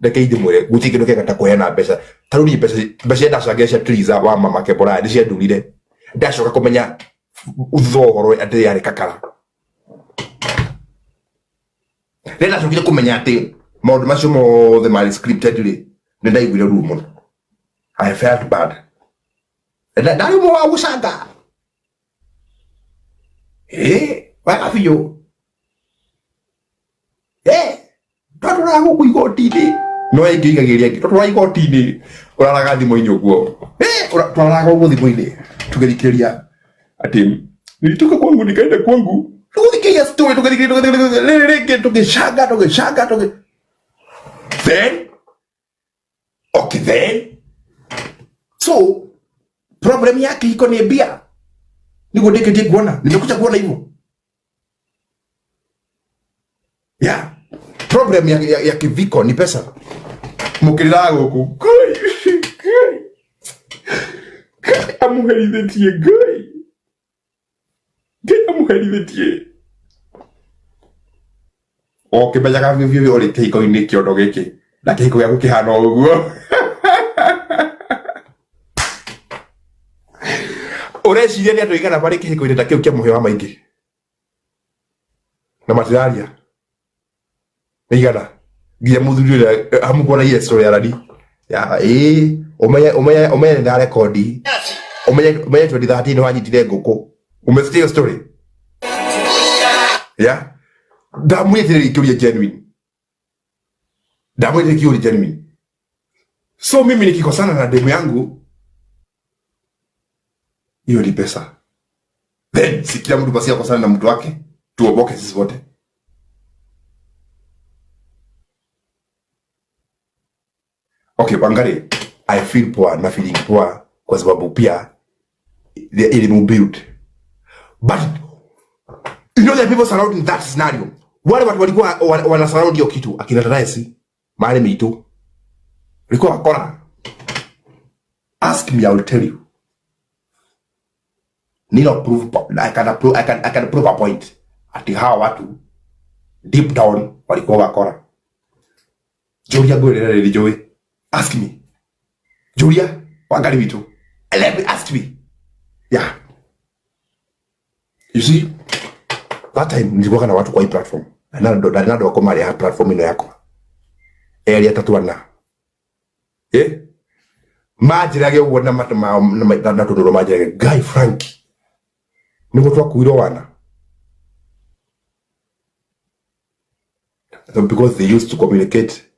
Reke ndĩmwĩre, gũtirĩ kĩndũ kĩega ta kũheana mbeca. Ta rĩu niĩ mbeca, mbeca iria ndacangire cia Triza wa mama Kebora nĩ ciandurire. Ndacoka kũmenya thutha wa ũhoro atĩ yarĩ kakara. Rĩrĩa ndacokire kũmenya atĩ maũndũ macio mothe marĩ scripted rĩ, nĩ ndaiguire ruo mũno. I felt bad. Ndarĩ ũmwe wa gũcanga. Ĩ, wega biũ. Eh, twatwaraga gũkũ igoti-inĩ no ĩngĩ igagĩria ĩngĩ twatwaraga igoti-inĩ ũraraga thimũ-inĩ ũguo. Eh, twararaga ũguo thimũ-inĩ tũgĩthikĩrĩria atĩ nilitoka kwangu nikaenda kwangu, tũgĩthikĩrĩria story, tũgĩthikĩrĩria, tũgĩthikĩrĩria rĩrĩ rĩngĩ, tũgĩcanga tũgĩcanga tũgĩ then okay then so problem ya kĩhiko nĩ mbia nĩguo ndĩkĩtie kuona, nimekuja kuona hivyo. Yeah, problem ya kiviko ni pesa. Mukiriraga guku Ngai, Ngai, Ngai amuherithĩtie, Ngai, Ngai amuherithĩtie. O kĩmenyaga biũ biũ ũrĩ kĩhiko-inĩ kĩondo gĩkĩ na kĩhiko gĩaku kĩhana o ũguo. Ũreciria nĩ andũ aigana marĩ kĩhiko-inĩ ta kĩu kĩa mũhĩa wa maingĩ na matiraria? Nĩ igana nginya mũthuri ũrĩa hamukuona ile story ya rani ya ĩĩ, ũmenye ũmenye ũmenye nĩ ndarekondi, ũmenye ũmenye 2013 wanyitire ngũkũ. Umesikia hiyo story ya ndamwĩtĩrĩria kĩũria genuine, ndamwĩtĩrĩria kĩũria genuine. So mimi nikikosana na demu yangu, hiyo ni pesa. Then si kila mtu basi akosana na mtu wake, tuoboke sisi wote. Okay, Wangari, I feel poor na feeling poor kwa sababu pia ilimu build. But you know the people surrounding that scenario, wale watu walikuwa wana surround hiyo kitu, akina Taraisi marĩ mĩitũ walikuwa wakora. Ask me, I will tell you. Need not prove, I can prove, I can prove a point ati hawa watu deep down walikuwa wakora. Julia ngwĩrĩra rĩrĩ njũĩ. Ask me. Julia Wangari witũ. Let me ask me. Yeah. You see, that time nilikuwa na watu kwa hii platform. Na ndo na ndo kwa ya platform ino yakwa. Eri atatu ana. Eh? Manjĩrage ũguo na matũ mao na tũnũrũ manjĩrage Guy Frank nĩguo twakuirwo wana. So because they used to communicate